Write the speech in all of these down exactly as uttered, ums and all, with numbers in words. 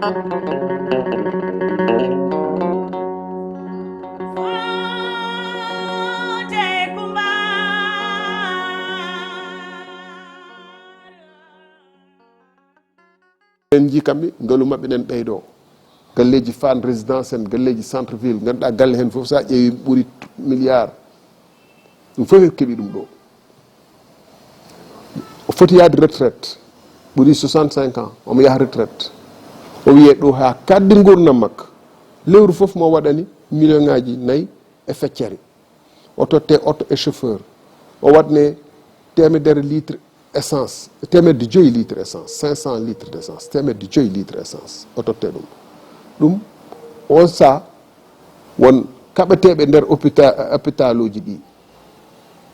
En njii kamɓe, ngalu maɓɓe nen ɓeydo. Galleeji Fann Résidence en, galleeji centre ville, ngannduɗaa galle heen fof, so a ƴeewi, ɓuri milliard. Ɗum fof en keɓi ɗum ɗo. O foti yaade retraite, ɓuri soixante-cinq ans, omo yaha retraite. O wiyee ɗo haa kaaɗdi nguurndam makko, lewru fof mo waɗani million ŋaaji nayi e feccere. O totte auto e chauffeur. O waɗne teemedere litre essence, teemedde joyi litre essence, cinq cents litres d'essence, teemedde joyi litre essence. O totte ɗum. Ɗum, on saa, won kaɓeteeɓe nder hôpita-, hôpitaluuji ɗi.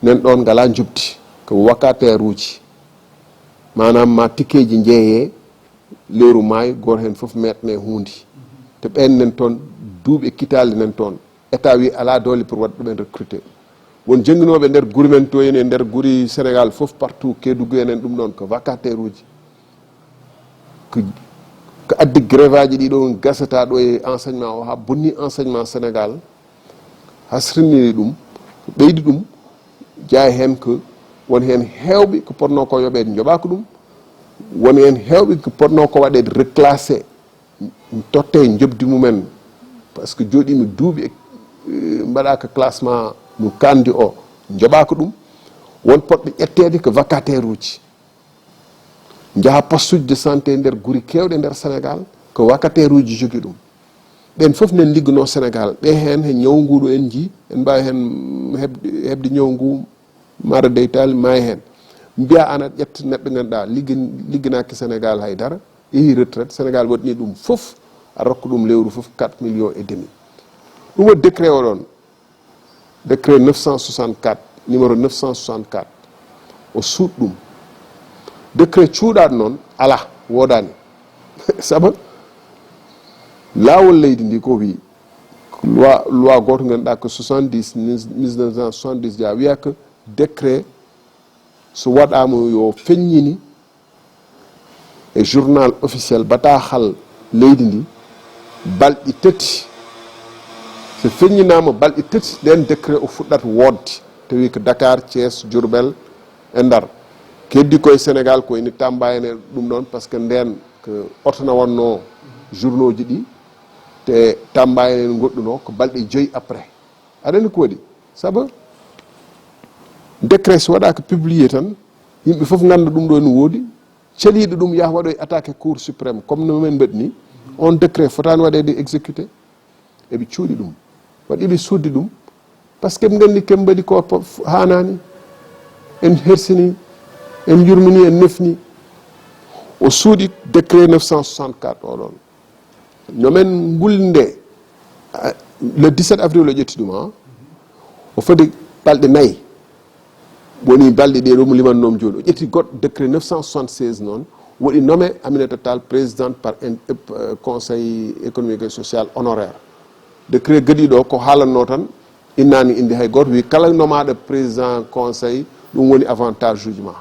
Nen ɗoon ngalaa njoɓdi, ko vacataire uji. Maanaam ma tikeeji njeeyee, lewru maayo, gooto heen fof meeɗne huunde. Te ɓeen nen toon, duuɓi e kitaale nen toon. État wi alaa doole pour waɗa ɗumen recruter. Won jannginooɓe nder guri men to en e nder guri Sénégal fof, partout, Kédougou en, en ɗum ɗoon ko vacataire uji. Ko, ko addi grève aji ɗi ɗo gasata ɗo e enseignement o, haa bonni enseignement Sénégal, hasriniri ɗum, ɓeydi ɗum, jeyaa heen ko won heen heewɓe ko potnoo ko yoɓeede njoɓaaka ɗum, won heen heewɓe ko potnoo ko waɗeede reclassé, totte njoɓdi mumen, par ce que jooɗiima duuɓi e, e, mbaɗaaka classement mo kandi o, njoɓaaka ɗum. Won potɓe ƴetteede ko vacataire uji, njaha poste uji de santé nder guri keewɗe nder Sénégal, ko vacataire uji jogi ɗum. Ɓeen fof nen ligganoo Sénégal, ɓe heen he ñaw nguuɗo en njii, en mbaawi heen heɓde, heɓde ñaw ngu, mara deytaali, maayi heen. Mbiya ana ƴetta neɗɗo ngannduɗaa liggan-, ligganaaki Sénégal hay dara, yehi retraite, Sénégal waɗni ɗum fof, a rokka ɗum lewru fof quatre millions et demi. Ɗum waɗi décret o ɗoon, décret neuf cent soixante-quatre, numéro neuf cent soixante-quatre. O suuɗ ɗum. Décret cuuɗaaɗo noon, alaa, woodaani. Sabu laawol leydi ndi ko wi, loi, loi gooto ngannduɗaa ko soixante-dix, mille neuf cent soixante-dix, ja wiya ko décret so waɗaama yo feññini e journal officiel, bataaxal leydi ndi, balɗi tati. So feññinaama balɗi tati, ɗeen décret o fuɗɗat woodde. Tawi ko Dakar, Thiès, Diourbel e Ndar. Keddi koye Sénégal, ko ene Tamba en e ɗum ɗoon, par ce que ndeen ko oto na wannoo journaux ji ɗi, te Tamba en en ngoɗɗunoo ko balɗe joyi après. Aɗa anndi ko waɗi? Sabu décret so waɗaaka publié tan, yimɓe fof ngannda ɗum ɗo ene woodi, caliiɗo ɗum yaha waɗoya attaqué Cour suprême, comme no men mbaɗi ni. On décret fotaani waɗeede exécuté. Eɓe cuuɗi ɗum. Waɗi ɓe suuɗdi ɗum. Par ce que ɓe nganndi ken mbaɗi ko po-, haanaani. En hersini, en yurmini, en nefni. O suuɗi décret neuf cent soixante-quatre o ɗoon. No men ngulnde, ah, le dix-sept avril o ƴetti ɗum, ha? O fodi balɗe nayi. Woni balɗe ɗe ɗo mo limannomi jooni. O ƴetti goɗɗo décret neuf cent soixante-seize noon, waɗi nommé Aminata Tall présidente par in-, euh, Conseil économique et social honoraire. Décret gadiiɗo o ko haalanno tan, innaani inde hay gooto, wi kala nomaaɗo président conseil, ɗum woni avantage uji ma.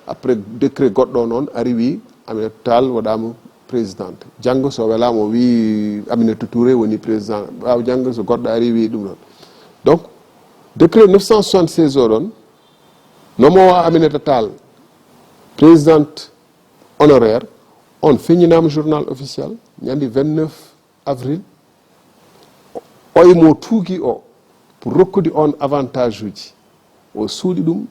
Après, décret goɗɗo o noon ari wi Aminata Tall waɗaama présidente. Janngo so welaama o wi Aminata Touré woni président. Ɓaawo janngo so goɗɗo ari wi ɗum ɗon. Donc, décret neuf cent soixante-seize o ɗon, nomoowo Aminata Tall, présidente honoraire, on feññinaama journal officiel, ñande vingt-neuf avril, oye mo tuugi o, pour rokkude on avantage uji, o suuɗi ɗum.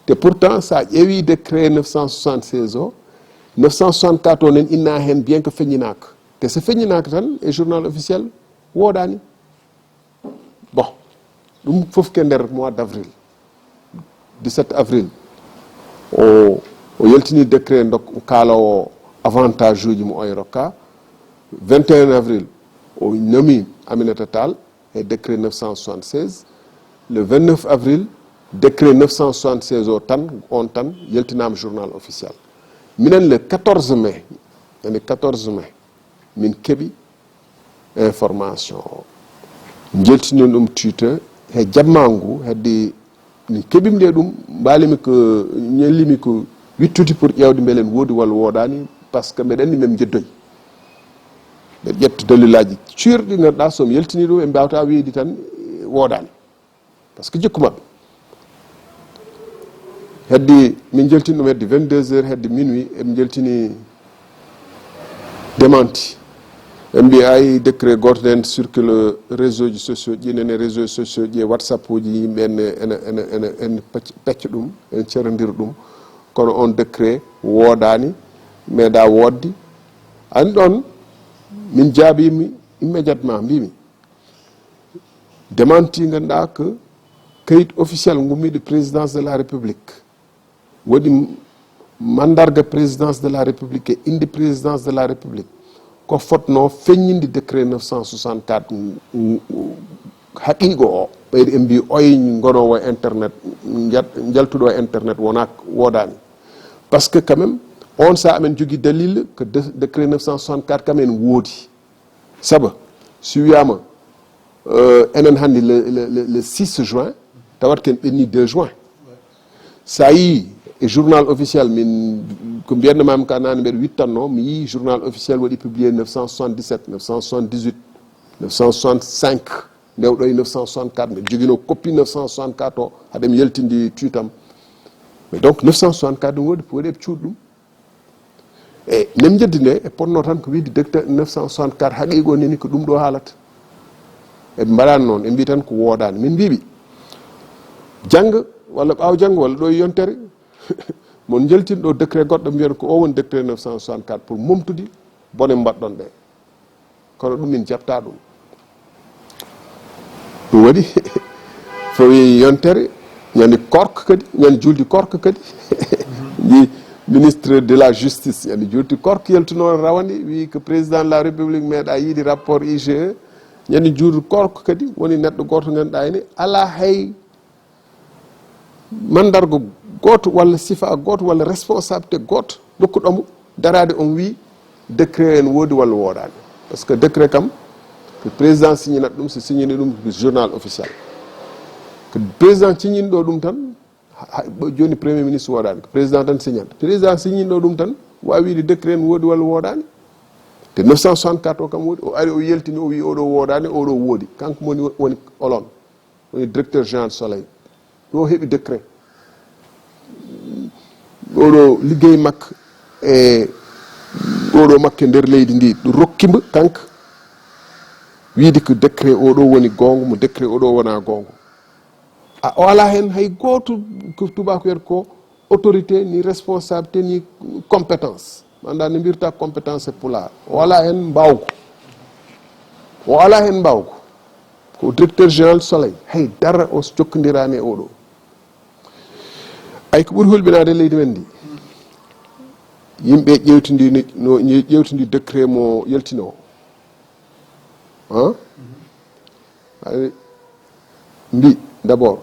Te pourtant, so a ƴeewi décret neuf cent soixante-seize o, neuf cent soixante-quatre o nen inna heen bien que feññinaaka. Te so feññinaaka tan, e journal officiel woodaani. Bon, ɗum fof ke nder mois d'avril, dix-sept avril, o, o yaltini décret ndok, kaalowo avantage uji mo oye rokka. Vingt et un avril, o nomi Aminata Tall e décret neuf cent soixante-seize. Le vingt-neuf avril, décret neuf cent soixante-seize o tan, on tan, yaltinaama journal officiel. Minen le quatorze mai, yani quatorze mai, min keɓi information o. Njaltini ɗum Twitter, he jamma ngu, hedde min keɓimi ɗe ɗum, mbaalimi ko, ñellimi ko wittude pour ƴeewde mbele ne woodi walla woodaani, par ce que mbeɗa anndi men njeddoy. Ɓe ƴetta dalilaaji cuurɗi, ngannduɗaa, so mi yaltinii ɗum, ɓe mbaawta wiyde tan, eh, woodaani. Par ce que jikku maɓɓe. Heddi, min njaltini ɗum heddi vingt-deux heures, heddi minuit, eɓe njaltini démenti. Ɓe mbi ay décret gooto nen circule réseau ji sociaux ji, nene réseau sociaux ji, WhatsApp uji, yimɓe ene, ene, ene, ene, ene pecc-, pecca ɗum, ene cerondira ɗum. Kono on décret woodaani, meeɗa woodde. Ani ɗon, min jaabimi immédiatement, mbimi, démenti, ngannduɗaa ko kayit officiel ngummiiɗo présidence de la République, waɗi mandarga présidence de la République e inde présidence de la République, ko fotnoo feññinde décret neuf cent soixante-quatre, mm, mm, haqiiqo o. Ɓayri en mbi oye ngonoowo e internet, njat-, njaltuɗo e internet wonaa, woodaani. Par ce que quand même, on saaha amen jogii dalil ko dé-, décret neuf cent soixante-quatre kam en woodi. Sabu, si wiyaama, euh, enen hannde le, le, le, le six juin, tawat ken ɓenni deux juin. Sa yii e journal officiel, min, ko mbiyanno maam ka nane, mbeɗa wittanno, mi yii journal officiel waɗi publié neuf cent soixante-dix-sept, neuf cent soixante-dix-huit, neuf cent soixante-cinq, ndewɗo e neuf cent soixante-quatre, mbeɗa joginoo copie neuf cent soixante-quatre o, haɗa mi yaltindi tuitam. Mais donc, neuf cent soixante-quatre ɗum waɗi, waɗi eɓe cuuɗi ɗum. E nem njeddi nde, e potno tan ko wiide décret neuf cent soixante-quatre haqiiqo nini ko ɗum ɗo haalata. Eɓe mbaɗani noon, ɓe mbi tan ko woodaani. Min mbiɓe, jannga walla ɓaawo jannga walla ɗo e yontere, mon njaltin ɗo décret goɗɗo mbiyan ko o woni décret neuf cent soixante-quatre pour momtude bone mbaɗɗon ɗe. Kono ɗum min jaɓta ɗum. Ɗum waɗi fawi yontere, ñande korka kadi, ñande juldi korka kadi. Ndi ministre de la justice, ñande juldi korka yaltuno rawani, wi ko président de la république meeɗa yiide rapport I G E. Ñande juldi korka kadi woni neɗɗo goto ganduɗa ene ala hay mandarga goto walla sifa goto walla responsabilité goto dokkuɗomo darade on wi décret en woodi walla woodaani. Par ce que décret kam, ko président signata ɗum, so signini ɗum ko journal officiel. Ko président signini ɗo ɗum tan, ha, ha, jooni premier ministre woodaani, ko président tan signata. Président signini ɗo ɗum tan, wawi wiide décret en woodi walla woodaani. Te neuf cent soixante-quatre o kam woodi, o ari o yaltini, o wi oɗo woodaani, oɗo woodi. Kanko woni, woni olon. Woni directeur général Soleil. Ɗo heɓi décret. Ɗo ɗo liggey makko e ɗo ɗo makko e nder leydi ndi. Ɗum rokki mbo kanko. Wiide ko décret oɗo woni goongo, mo décret oɗo wona goongo. A, o ala hen hay gooto ko tubako wiyata ko autorité, ni responsabilité, ni compétence. Manda ne mbirta compétence e pulaar. O ala hen mbawko. O ala hen mbawko. Ko directeur général Soleil. Hay dara o jokkondirani e oɗo. Ay ko ɓuri hulɓinaade leydi men ndi. Yimɓe ƴewtindi ni, no, ƴewtindi décret mo yaltino. Hein? Ay, mbi, d'abord,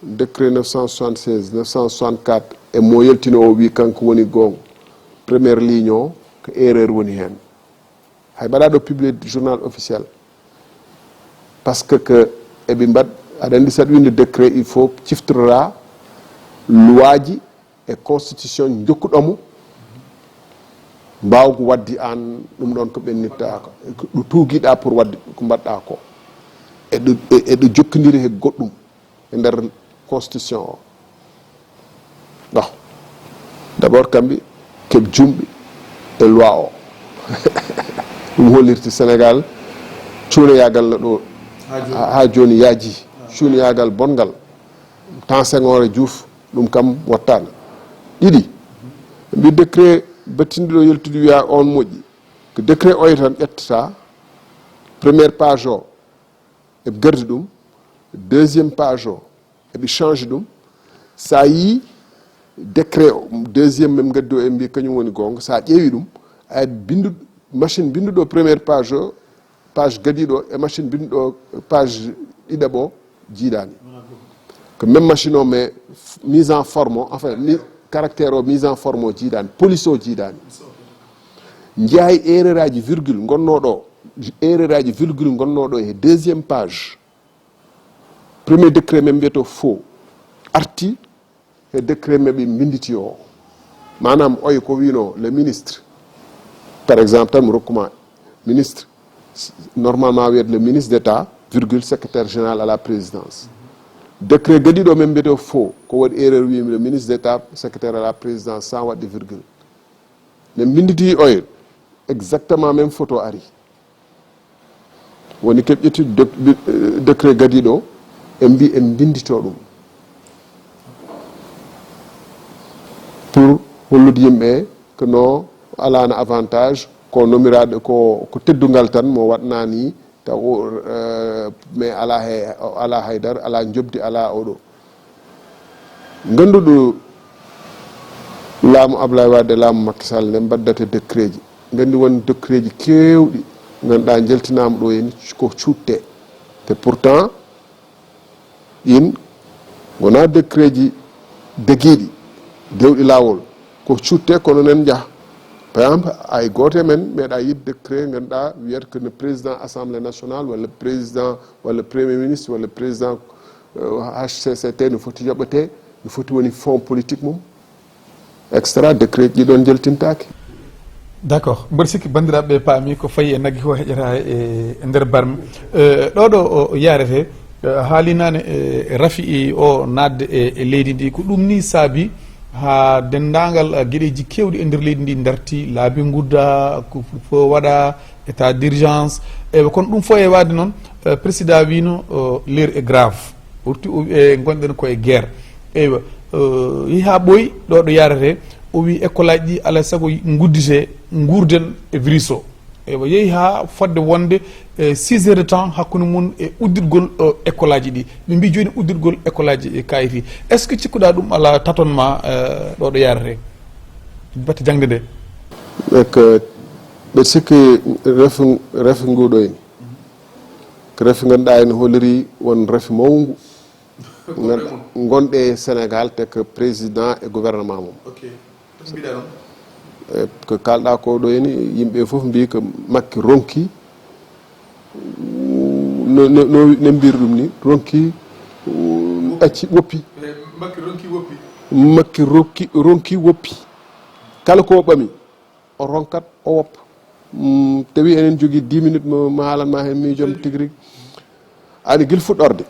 décret neuf cent soixante-seize, neuf cent soixante-quatre, e mo yaltino o wi kanko woni goonga. Première ligne o, ko erreur woni hen. Hay mbaɗa ɗo publié journal officiel. Par ce que, que eɓe mbaɗ, aɗa andi saɗa winde décret, il faut ciftorora loi ji e constitution jokkuɗomo mbawgu waddi an ɗum ɗon ko ɓennitta ko, ko ɗo tuugiɗa pour wadde ko mbaɗɗa ko. Eɗo, e-, eɗo jokkondiri he goɗɗum e nder constitution o. Bon. D'abord kamɓe keɓ jumɓe e loi o. Ɗum hollirti Sénégal cuunoyagal no ɗo ha jooni, ha jooni yaaji. Cuunoyagal bonngal. Temps Senghor e Diouf, ɗum kam wattaano. Ɗiɗi, mbi décret battinɗo ɗo yaltude wiya on moƴƴi. Ko décret oyo tan ƴettata, première page o, eɓe gardi ɗum, deuxième page o, eɓe change ɗum. Sa yi décret o, deuxième men gaddi o, en mbi kañum woni goonga. Sa ƴeewi ɗum, a bindu, machine binduɗo première page o, page gadiɗo e machine binduɗo page ɗiɗaɓo jiidaani. Ko même machine o, mais f-, mise en forme o, enfin, mi-, caractère o, mise en forme o jiidaani, police o jiidaani. Njeyaay erreur aji virgule ngonnoɗo, erreur aji virgule ngonnoɗo e deuxième page. Premier décret men mbiyeto faux. Arti e décret men ɓe mbinditi o. Maanaam oyo ko wino le ministre. Par exemple, tan mi rokkuma ministre, Normalement wiyata le ministre d'état virgule secrétaire général à la présidence. Décret gadiiɗo men mbiyete faux, ko waɗi erreur, wimi le ministre d'état secrétaire à la présidence sans waɗde virgule. Min mbinditi oye exactement même photo ari. Woni keɓ ƴetti décret gadiiɗo, en mbi en mbindito ɗum pour hollude yimɓe que no alano avantage, ko nomiraɗo ko ko teddungal tan mo waɗnani taw o, mais ala hay ala haydar ala jobdi ala oɗo. Ngannduɗo laamu Ablaye Wade, laamu Macky Sall nde mbaddata décret ji. Nganndi won décret ji keewɗi ngannduɗaa njaltinaama ɗo heen ko cuutte. Te pourtant ɗin ngonaa décret ji degiiɗi, dewɗi laawol, ko cuutte kono nen njaha. Par exemple, hay gooto e men meeɗa yiɗ décret ngannduɗaa wiyata que no président assemblée nationale walla président walla premier ministre walla président H C C T no foti yoɓete, no foti woni fonds politique mum, extra. Décret ji ɗon jeltintaake. D'accord, mboɗo sikki banndiraaɓe ɓe paami ko fayi e nagge ko heƴata e nder barme. Ɗo ɗo o yarete haalinaane e rafi o naatde e leydi ndi, ko ɗum ni saabi haa denndaangal geɗeeji keewɗi e nder leydi ndi ndarti, laabi ngudda, couvre-feu waɗa, état d'urgence. Eywa, kono ɗum fof e waade noon, président wiino l'heure est grave. Ɓurti o wi e ngonɗen ko e guerre. Eywa, yehi haa ɓooyi ɗo ɗo yarete, o wi école aji ɗi alaa sago nguddite, nguurden e virus o. Eywa, yehi haa fodde wonde six heures de temps hakkunde mum e uddirgol école aji ɗi. Ɓe mbi jooni uddirgol école aji kayiti. Est ce que cikkuɗa ɗum alaa tâtonnement ɗo ɗo yarete batte jangde nde? Eko ɓe sikki refu refu nguɗo en. Ko refu ngannduɗaa ene holiri won refu mawngu ngonɗe e Sénégal te ko président e gouvernement mum. Ko kalɗa ko ɗo heni yimɓe fof mbi ko Makki ronki no mbir ɗum ni ronki acci woppi. Makki ronki woppi. Kala ko ɓami o ronkat o woppa. Tawi enen jogii dix minutes mo haalan ma heen miijom tigi rigi. Ani gila fuɗɗorde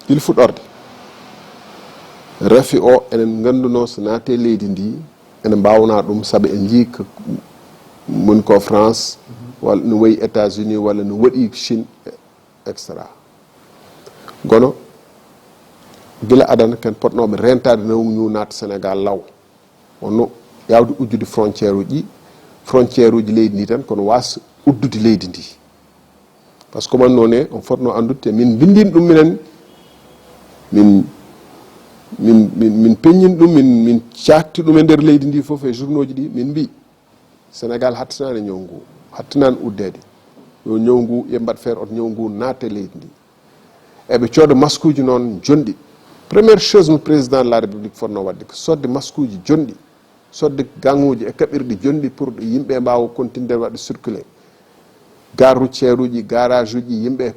gila fuɗɗorde rafi o enen ngannduno so naate leydi ndi ene mbawna ɗum sabu en njii ko woni ko France walla no wayi États-Unis walla no waɗi Chine, et cetera. Kono gila adana ken potnoɓe rentade nawñu naata Sénégal law. Wonno yawde uddude frontière uji ɗi frontière uji leydi ndi tan kono was uddude leydi ndi. Par ce que man noone on fotno anndude te min mbindin ɗum minen min min min min peññin ɗum min min caakti ɗum e nder leydi ndi fof e journaux ji ɗi min mbi Sénégal hattinani ñaw ngu hattinani uddeede. Yo ñaw ngu yo mbaɗ feere oto ñaw ngu naate leydi ndi. Eɓe cooda maskuuji noon jonɗi. Première chose mo président de la république fotno waɗde ko sodde maskuuji jonɗi, sodde gaŋuuji e kaɓirɗi jonɗi pour ɗo yimɓe mbaawa continude waɗde circuler. Gare routière uji garage uji yimɓe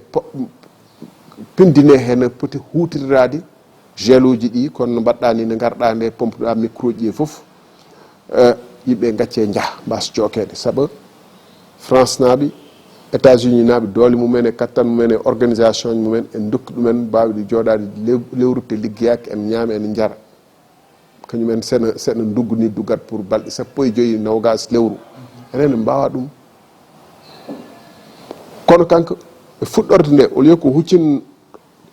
pindine heen poti huutiriraade. Geluuji ɗi kono no mbaɗɗa ni no ngarɗa nde pompuɗa microji ɗi fof. Yimɓe gacce njaha mbasa jokeede sabu France naaɓe, États-Unis naaɓe doole mumen e kattan mumen e organisation mumen en dokki ɗumen mbawde jooɗaade lewru te liggeyaki en ñaama en njara. Kañumen sena sena nduggu ni duggat pour balɗe sappo e joyi nawgas lewru. Enen en mbawa ɗum. Kono kanko e fuɗɗorde nde au lieu ko huccin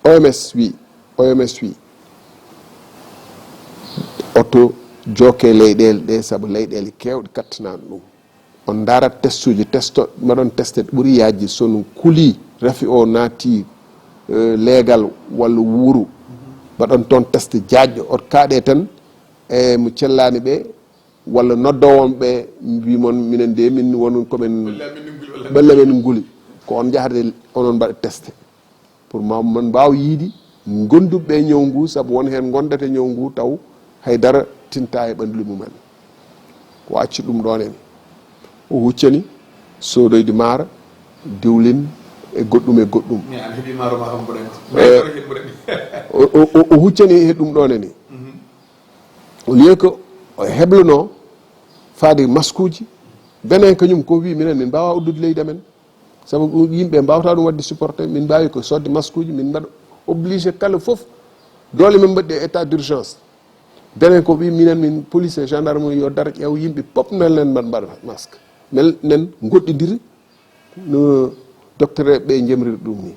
oms wi oms wi oto jokke leyɗele ɗe saabu leyɗele kewɗe kattanani ɗum. On ndarat testuji testo mbaɗon teste ɓuri yajji son kuli rafi o naati leegal walla wuuru mbaɗon toon teste jaajɗo oto kaaɗe tan e mo cellani ɓe walla noddowon ɓe mbi mon minen de min won komin ɓelle men nguli ko on jahata onon mbaɗa teste. Pour ma man mbaaw yiidi gonduɓe e ñaw ngu sabu won heen gondata e ñaw ngu taw haydara tinta e ɓandu mumen. O acci ɗum ɗon en o huccani soodoyde maaro diwlin e goɗɗum e goɗɗum. O huccani e ɗum ɗon en. Au lieu que o heblono faade maskuuji Benin kañum ko wi minen min mbawa uddude leydi amen. Sabu ɗum yimɓe mbawata ɗum wadde supporté, min mbawi ko sodde masque uji, min mbaɗa obligé kala fof doole men mbaɗde état d'urgence. Benin ko wi minen min police e gendarmerie yo daro ƴeew yimɓe pop mel nen mbaɗ mbaɗa masque. Mel nen goɗɗidiri no docteur ɓe jemriri ɗum ni.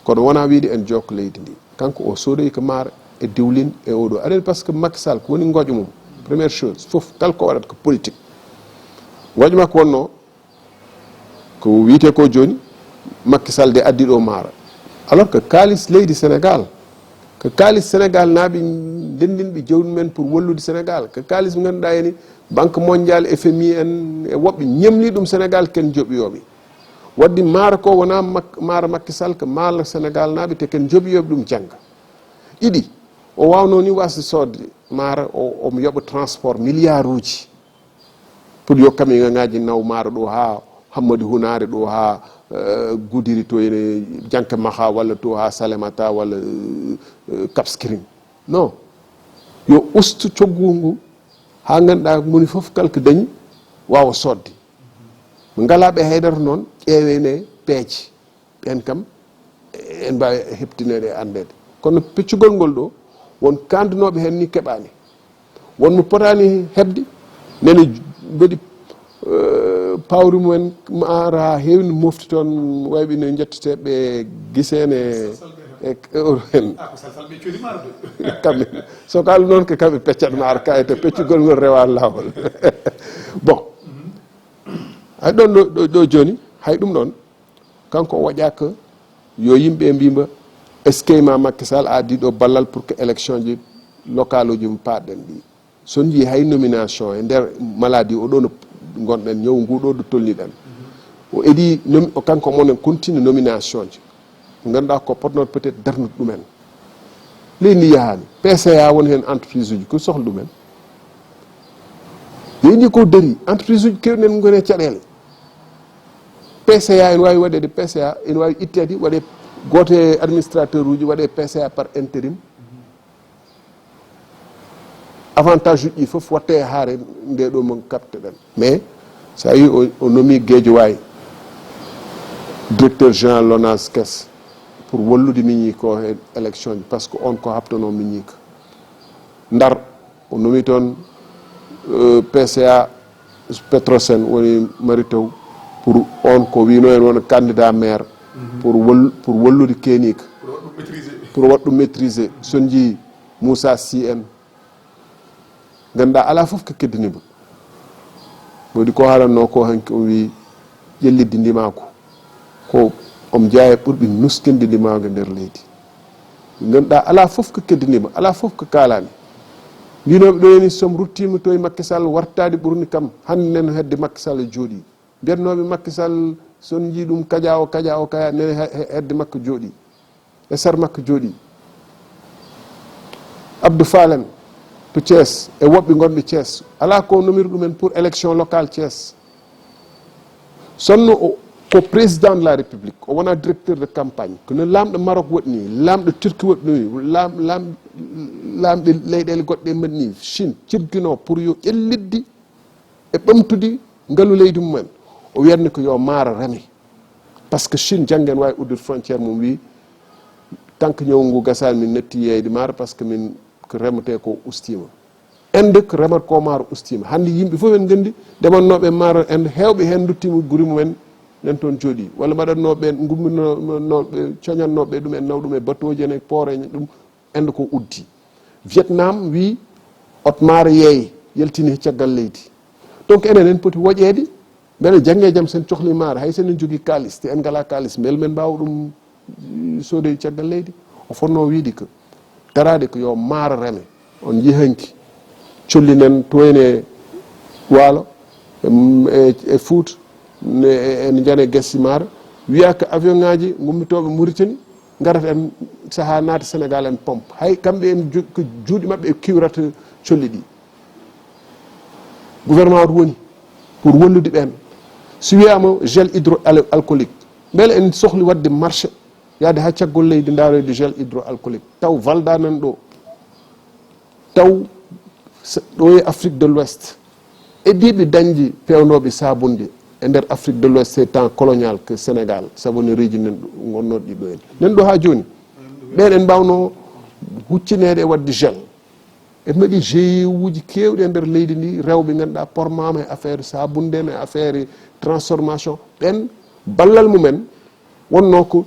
Kono wona wiide en jokko leydi ndi. Kanko o sodoyi ko maaro e diwlin e oɗo. Aɗa andi par ce que Macky Sall ko woni ngoƴo mum. Première chose, fof kala ko waɗata ko politique. Ngoƴo makko wonno ko wiyete ko joni, Macky Sall de addi ɗo maaro. Alors que kaalis leydi Sénégal, ko kaalis Sénégal naaɓe ndendinɓe jawdi men pour wallude Sénégal, ko kaalis mo ganduɗa yani Banque Mondiale, F M I en e woɓɓe ñemli ɗum Sénégal ken joɓiyoɓe. Wadde maaro ko wona Mak-, maaro Macky Sall, ko maaro Sénégal naaɓe te ken joɓiyoɓe ɗum jannga. Ɗiɗi, o wawno ni wasde sodde maaro o, omo yoɓa transport milliard uji. Pour yo camion ngaji naw maaro ɗo ha Hammadi Hunare ɗo ha, eh, Gudiri to ene Janke Maha walla to ha Salemata walla, eh, Cap Skirring. Non. Yo ustu coggu ngu ha ganduɗa moni fof kala ko dañi wawa sodde. Mo ngala ɓe haydara noon ƴeewene peeje. Ɓen kam en mbawi heɓtineede e anndeede. Kono peccugol ngol ɗo, won kandunoɓe hen ni keɓani. Won mo potani heɓde, nene mbaɗi, eh, pawri mumen maaro ha heewi no mofti toon, wayɓe no jetteteɓe Guissene e, e Euro en. Kamɓe, so kala noon ko kamɓe peccat maaro kayita, peccugol ngol rewa lawol. Bon, hay ɗon ɗo, ɗo, ɗo joni, hay ɗum ɗon, kanko o waɗaka yo yimɓe mbima, est-ce que ma Macky Sall a addi ɗo ballal pour que élection ji locale uji mo paɗɗen ɗi? So on jii hay nomination e nder maladie o ɗo no gonɗen, ñaw ngu ɗo ɗo tolniɗen. O edi nomi-, o kanko monen continue nomination ji. Ganduɗa ko potnoɗo peut-être darnude ɗumen. Leydi ndi yahani. P C A woni hen entreprise uji ko sohla ɗumen. Leydi ndi ko dari, entreprise uji kewɗi nen gone caɗele. P C A ene wawi waɗede, P C A ene wawi ittede, waɗe goto e administrateur uji, waɗe P C A par intérim. Avantage uji ɗi fof watte e haare nde ɗo mo kapteɗen. Mais sa yi o, o nomi Guédiawaye directeur général Lonase kes pour wallude miñi ko e élection ji, par ce que on ko habtono miñi ko. Ndar, o nomi toon, euh, P C A Petrosen woni Mary Teuw, pour on ko wino en wona candidat maire, pour wal-, pour wallude keniika, pour waɗ ɗum maîtriser. Son jii Moussa Sy en, ganduɗa ala fof ko keddinima. Modi ko haalanno ko hanki o wi ƴellidde ndimaagu ko omo jeeya e ɓurɓe nuskinde ndimaagu e nder leydi. Ganduɗa ala fof ko keddinima, ala fof ko kalani. Mbinoɓe ɗo yani som ruttima to e Macky Sall wartade ɓurni kam hande nen hedde Macky Sall jooɗi. Mbiyatnoɓe Macky Sall son jii ɗum kaja o, kaja o, kaja nene he-, he-, hedde makko jooɗi. E sar makko jooɗi. Abdou Fall en to Thiès e woɓɓe gonɓe Thiès. Ala ko nomiri ɗumen pour élection locale Thiès. Sonno o ko président de la République, o wona directeur de campagne. Ko no lamɗo Maroc waɗni, lamɗo Turquie waɗni, lam-, lam-, lamɗe leyɗele goɗɗe mbaɗni, Chine, cirgino pour yo ƴelliddi e ɓamtude ngalu leydi mumen. O wiyatni ko yo maaro reme. Par ce que Chine jannge ne wawi uddude frontière mum wi, tant que ñawu ngu gasani min natti yeeyde maaro, par ce que min ko remete ko ustima. Inde ko remata ko maaro ustima. Hande yimɓe fof en gandi ndemannoɓe maaro Inde, hewɓe hen duttima guri mumen nen toon jooɗi. Walla mbaɗannoɓe, gumminoɓe, coñannoɓe ɗum en naw ɗum e batoji en e port en ɗum. Inde ko uddi. Vietnam wi ot maaro yeey, yaltini he caggal leydi. Donc enen en poti woƴeede, mbele jannge e jam sen cohli maaro, hay sen en jogii kaalis, te en ngalaa kaalis, mbele men mbaawa ɗum, eh, soodoyde caggal leydi? O fotnoo wiide ko daraade ko yo maaro reme. On njii hanki, colli nen to en e Waalo, e, e, e Fuuta, ne, e, en njane gasi maaro. Wiyaa ko avion ŋaaji ngummitooɓe Mauritanie, ngarata en sahaa naata Sénégal en pompe. Hay kamɓe en ju-, ko juuɗe maɓɓe kiwrata colli ɗi. Gouvernement o woni pour wallude ɓeen. Si wiyaama gel hydroalcoolique, mbele en sohli waɗde marché, yaade haa caggol leydi ndaaroyde gel hydroalcoolique? Taw Valda nan ɗo, taw s-, ɗo e Afrique de l'Ouest, Heddiiɓe dañde peewnooɓe saabunde e nder Afrique de l'Ouest, ces temps colonial que Sénégal, saabuneriiji nan ngonnooɗi ɗo en. Nan ɗo haa jooni. Ɓeen en mbaawnoo huccineede e waɗde gel. En mbaɗi G I E uji keewɗi e nder leydi ndi, rewɓe ngannduɗaa pormaama e affaire saabunde en, e affaire transformation. Ɓeen ballal mumen wonnoo ko,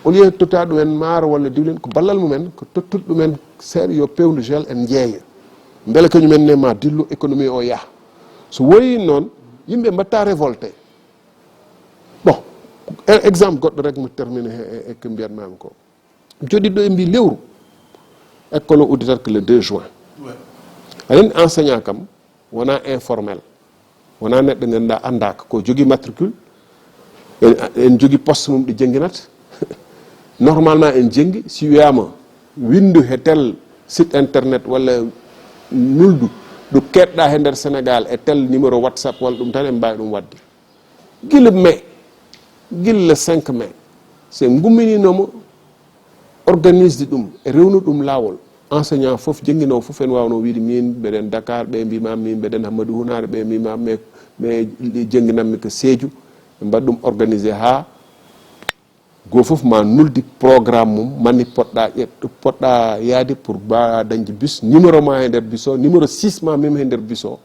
au lieu totta ɗumen maaro walla diwlin, ko ballal mumen ko tottude ɗumen seeɗa yo peewndu gel en njeeya. Mbele kañumen ne ma dillu économie o yaha. So woyi noon, yimɓe mbatta révolté. Bon, e-, exemple goɗɗo rek mo termine he, e, e ko mbiyatmaami ko. Joɗiɗo e mbi lewru, école o udditat ko le deux juin. Ouais. Aɗen enseignant kam, wona informel. Wona neɗɗo ngannduɗaa anndaaka ko jogi matricule. En, en jogi poste mum ɗo jennginata. Normalement en jenngi, si wiyaama winndu he tel site internet walla nuldu ɗo keedɗa he nder Sénégal e tel numéro WhatsApp walla ɗum tan en mbaawi ɗum waɗde. Gila mai, gila cinq mai, so en ngummininooma organise ɗum e rewnu ɗum laawol. Enseignant fof, jannginoowo fof en waawnoo wiide min mbeɗen Dakar, ɓe mbima min mbeɗen Hammadou Hunaare, ɓe mbima mais, mais jannginanmi ko Sédhiou, ɓe mbaɗa ɗum organisé haa goo fof ma nuldi programme mum, mani poɗɗa ƴet-, poɗɗa yaade pour mbaawa dañde bus, numéro ma e nder bus o, numéro six ma mem e nder bus o.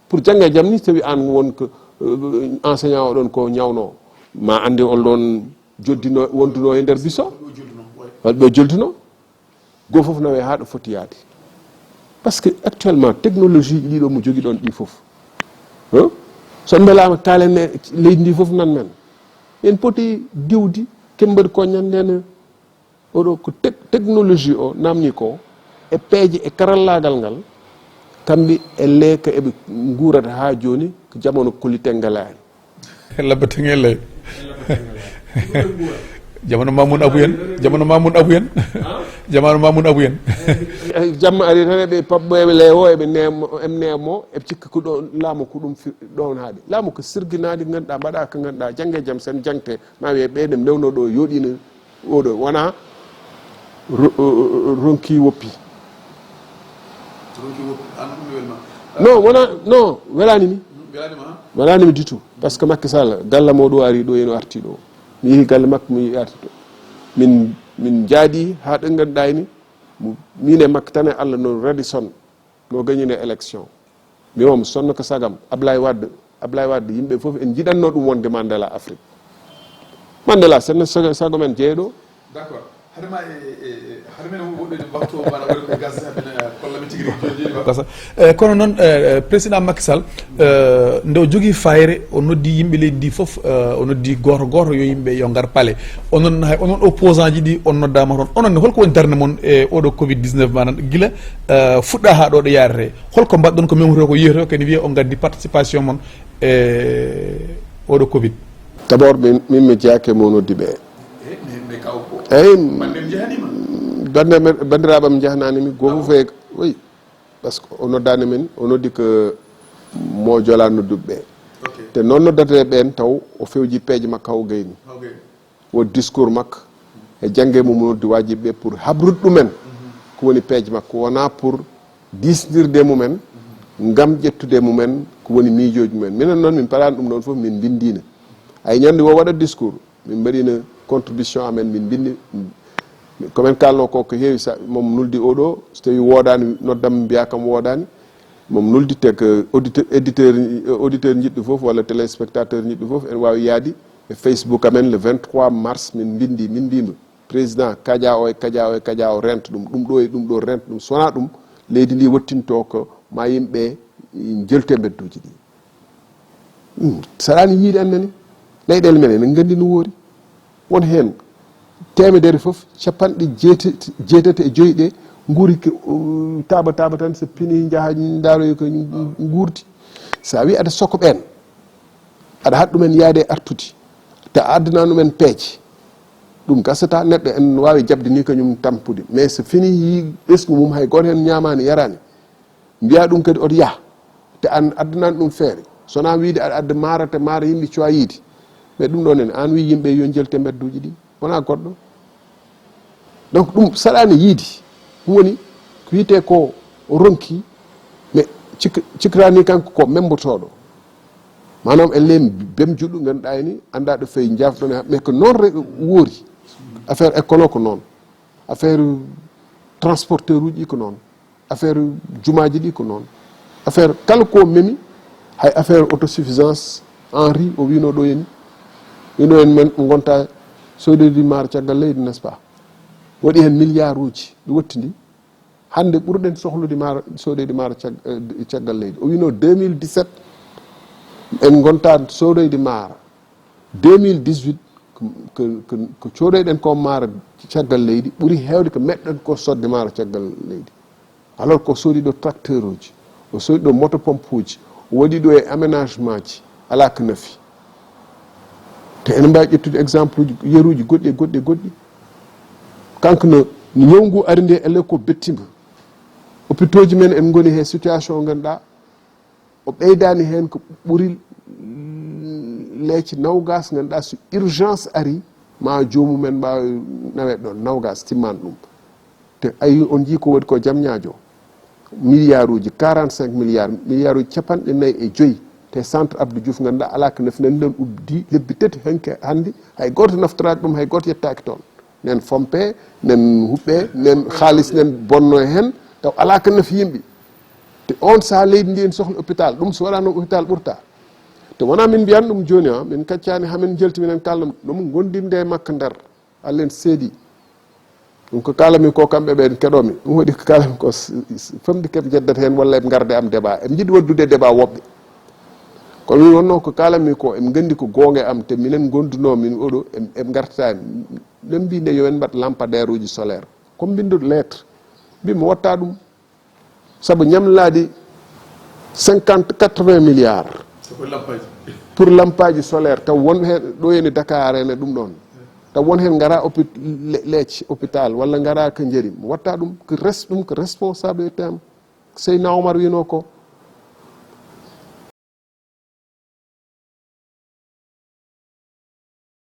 Pour jannga e jam ni, so tawi aan won ko, euh, enseignant oɗon ko ñawno, ma annde on ɗon joddino, wonduno e nder bus o, waɗi ɓe jolduno. Goo fof nawe haa ɗo foti yaade. Parce que actuellement, technologie ji ɗiɗo mo jogiɗon ɗi fof, hein? So mbelaama kaalen e leydi ndi fof nan men. En poti diwdi, kemmbari ko ñande ne. Oɗo ko tec-, technologie o namni ko e peeje e karallaagal ngal, kamɓe e leeka eɓe nguurata haa jooni ko jamano kolitengalaari. Labba tengel lay. Jamano Mamoun Abou en, jamano Mamoun Abou en, jamano Mamoun Abou en. Jamma ari tan eɓe paɓɓo eɓe leewo eɓe neemo, em neemo, eɓe cikka ko ɗo laamu ko ɗum fi-, ɗown haaɗi. Laamu ko sirginaadi ngannduɗaa, mbaɗa ko ngannduɗaa, jannge jam sen jangte, ma wiye ɓe ɗem lewno ɗo yooɗino. Oɗo wona ro-, ronki woppi. Ronki woppi. An ɗum welma? Non, wona, non, welani mi. Hmm, welani ma? Welani mi du tout. Parce que Macky Sall, galle mo ɗo ari ɗo, eno arti ɗo. Mi yehi galle makko, mi yehi arti ɗo. Min, min jaadi ha ɗo ngannduɗaa ni. Mo, min e makko tan e Allah no Radisson. No gañine élection. Mi wam sonno ko sagam. Ablaye Wade, Ablaye Wade, yimɓe fof en jiɗanno ɗum wonde Mandela Afrique. Mandela, sen sago, sago men jeeɗo. D'accord. Hade ma e, e, e, hade men woɗɗoyde waktu o, mbaɗa waɗi ko gas, hade men, eh, kolla men tigi rigi joni joni waktu. Gasa. Eh, kono noon, eh, eh, président Macky Sall, eh, nde o jogii fayre, o noddi yimɓe leydi ndi fof, eh, o noddi gooto gooto yo yimɓe yo ngar palais. Onon hay, onon opposant ji ɗi, on noddaama toon. Onon ne, holko woni darnde mon e oɗo covid dix-neuf manan gila, eh, fuɗɗa haa ɗo ɗo yaarete? Holko mbaɗɗon ko memrude ko yiyete kadi wiye on ngaddi participation mon e oɗo covid? D'abord, min, min mi jeyaaki e mo noddi ɓe. Eh, mais, mais kaw ko. Eyi, bande mi jahanima. Bande mi, banndiraaɓe am jahanani mi, goo fof e, oui, parce que o noddaani min, o noddi ko mo jola nodduɓe ɓe. Ok. Te noon noddatee ɓeen taw o fewji peeje makko haw gayni. Haw gayni. Wo discours makko e jannge mum noddi waajiɓe ɓe pour habrude ɗumen ko woni peeje makko, wonaa pour diisndirde mumen, ngam ƴettude mumen ko woni miijooji mumen. Minen noon, min palaani ɗum ɗoon fof, min mbinndiino. Hay ñande o waɗa discours, min mbaɗiino contribution amen, min mbinndi. Ko men kaalnoo ko, ko heewi, sa, mom nuldi oɗo, so tawi woodaani, noddam mbiya kam woodaani. Mom nuldi te ko auditeur, éditeur, auditeur njiɗɗo fof walla téléspectateur njiɗɗo fof, en waawi yaadi e Facebook amen le vingt-trois mars, min mbinndi, min mbiima, président, kaja o e kaja o e kaja o, rento ɗum, ɗum ɗo e ɗum ɗo, rento ɗum. So wonaa ɗum, leydi ndi wottinto ko ma yimɓe njelte mbedduuji ɗi. Hmm, saɗaani yiide annani. Leyɗeele men ene nganndi no woori. Won heen teemedere fof, capanɗe jeetati, jeetati e joyi ɗe nguuri ke, uh, taaba taaba tan, so pini njaha ndaaroyo ko nguurdi. So a wi aɗa soko ɓeen, aɗa haɗ ɗumen yaade e artude, te a addana ɗumen peeje, ɗum gasata neɗɗo en waawi jaɓde ni kañum tampude. Mais so fini yi ɓesngu mum, hay gooto heen ñaamaani, yaraani, mbiya ɗum kadi oto yah, te an addanani ɗum feere. So wonaa wiide aɗa adda maara, te maara yimɓe cuwa yiide. Mais ɗum ɗo nen, an wi yimɓe yo njelte mbedduuji ɗi, wonaa goɗɗo. Donc ɗum saɗaani yiide. Ɗum woni ko wiyetee ko o ronki, mais Cik- cikkitaani kanko ko memmbotooɗo, maanaam e ley bem juɗu ngannduɗaa ni anndaa ɗo fay njaafɗon e, mais ko noon re- woori. Affaire école o ko noon, affaire transporteur uji ɗi ko noon, affaire jumaaji ɗi ko noon, affaire kala ko memi, hay affaire autosuffisance en riz o wino ɗo yani, wino en men gonta sodoyde maaro caggal leydi, n'est-ce pas? Waɗi heen milliard uji ɗi wottidi. Hannde ɓurɗen sohlude maaro, sodoyde maaro cag- eh, caggal leydi. O wino deux mille dix-sept en gonta sodoyde maaro. Deux mille dix-huit ko, ko, ko, ko codoyɗen ko maaro caggal leydi ɓuri heewde ko meɗɗen ko sodde maaro caggal leydi. Alors ko sodi ɗo tracteur uji, o sodi ɗo moto pompe uji, o waɗi ɗo e aménagement ji, alaa ko nafi. Te ene mbaawi ƴettude exemple uji, yeruuji goɗɗi e goɗɗi e goɗɗi. Kanko no, no ñaw ngu ari nde, ele ko bettimbo. Hôpitaux ji men en ngoni he situation ngannduɗaa, o ɓeydaani heen ko ɓuri leece nawgas ngannduɗaa so urgence ari, ma joomumen mbaawa naweede ɗoon, nawgas timmaani ɗum. Te ayi, on njii ko waɗi ko jam ñaajo, milliard uji, quarante-cinq milliards, milliard uji capanɗe nayi e joyi, te centre Abdou Diouf ngannduɗaa alaa ko nafi, nan ɗon ubdi lebbi tati hanke hannde, hay gooto naftoraaki ɗum, hay gooto yettaaki toon. Nen fompe, nen huɓɓe, nen haalis, nen bonno heen, taw alaa ko nafi yimɓe. Te on saha leydi ndi en sohli hôpital, ɗum so waɗaano hôpital ɓurta. Te wonaa min mbiyan ɗum jooni, ha, min kaccaani, ha min njelti, minen kalna ɗum, gondinde e makko nder, allen seedi. Ɗum ko kaalami ko, kamɓe ɓen keɗomi. Ɗum waɗi ko kaalami ko, s-, s-, famɗi keɓe njeddata heen, walla eɓe ngarda e am débat. Eɓe njiɗi waɗdude débat woɓɓe. Kono min wonno ko kaalami ko, eɓe nganndi ko goonga e am, te minen ngondunoo min oɗo, eɓe, eɓe ngartata. Min mbi nde yo en mbaɗ lampadaire uji solaire. Ko mbinduɗo lettre. Mbi mi watta ɗum. Sabu ñamlaaɗi cinquante, quatre-vingts milliards. Ko lampaaji. Pour lampaaji solaire, taw won heen ɗo ene Dakar ene ɗum ɗoon. Taw won heen ngara hôpit-, le-, leec hôpital walla ngara ko njeri. Mi watta ɗum ko res-, ɗum ko responsabilité am. Seydina Omar wino ko,